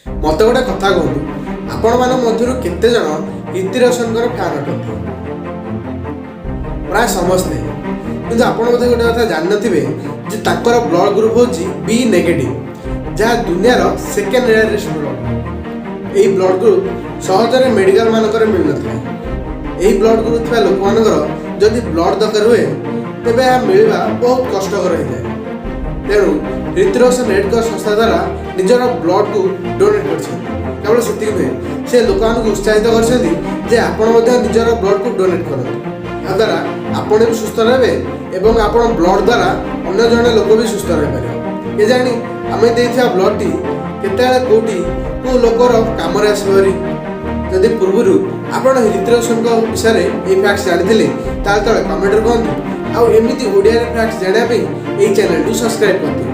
ମୋତେ ଗୋଟେ କଥା କୁହନ୍ତୁ, ଆପଣମାନଙ୍କ ମଧ୍ୟରୁ କେତେ ଜଣ ହୃତିକ ରୋଶନଙ୍କର ଫ୍ୟାନ୍ ଅଟନ୍ତି? ପ୍ରାୟ ସମସ୍ତେ। କିନ୍ତୁ ଆପଣ ବୋଧେ ଗୋଟେ କଥା ଜାଣିନଥିବେ ଯେ ତାଙ୍କର ବ୍ଲଡ୍ ଗ୍ରୁପ୍ ହେଉଛି ବି ନେଗେଟିଭ୍, ଯାହା ଦୁନିଆର ସେକେଣ୍ଡ ରେୟାରେଷ୍ଟ ବ୍ଲଡ୍। ଏହି ବ୍ଲଡ୍ ଗ୍ରୁପ୍ ସହଜରେ ମେଡ଼ିକାଲ ମାନଙ୍କରେ ମିଳିନଥାଏ। ଏହି ବ୍ଲଡ୍ ଗ୍ରୁପ୍ ଥିବା ଲୋକମାନଙ୍କର ଯଦି ବ୍ଲଡ୍ ଦରକାର ହୁଏ, ତେବେ ଏହା ମିଳିବା ବହୁତ କଷ୍ଟକର ହୋଇଥାଏ। ତେଣୁ ହୃତିକ ରୋଶନ ରେଡ୍ କ୍ରସ୍ ସଂସ୍ଥା ଦ୍ୱାରା ନିଜର ବ୍ଲଡ୍କୁ ଡୋନେଟ୍ କରିଛନ୍ତି। କେବଳ ସେତିକି ନୁହେଁ, ସେ ଲୋକମାନଙ୍କୁ ଉତ୍ସାହିତ କରିଛନ୍ତି ଯେ ଆପଣ ମଧ୍ୟ ନିଜର ବ୍ଲଡ୍କୁ ଡୋନେଟ୍ କରନ୍ତୁ। ଏହାଦ୍ୱାରା ଆପଣ ବି ସୁସ୍ଥ ରହିବେ ଏବଂ ଆପଣ ବ୍ଲଡ୍ ଦ୍ୱାରା ଅନ୍ୟ ଜଣେ ଲୋକ ବି ସୁସ୍ଥ ରହିପାରିବ। କେଜାଣି, ଆମେ ଦେଇଥିବା ବ୍ଲଡ୍ଟି କେତେବେଳେ, କେଉଁଠି, କେଉଁ ଲୋକର କାମରେ ଆସିବ ଭାରି। ଯଦି ପୂର୍ବରୁ ଆପଣ ହୃତିକ ରୋଶନଙ୍କ ବିଷୟରେ ଏଇ ଫ୍ୟାକ୍ଟସ୍ ଜାଣିଥିଲେ, ତାହେଲେ ତଳେ କମେଣ୍ଟରେ କୁହନ୍ତୁ। ଆଉ ଏମିତି ଓଡ଼ିଆରେ ଫ୍ୟାକ୍ଟସ୍ ଜାଣିବା ପାଇଁ ଏଇ ଚ୍ୟାନେଲକୁ ସବସ୍କ୍ରାଇବ୍ କରନ୍ତୁ।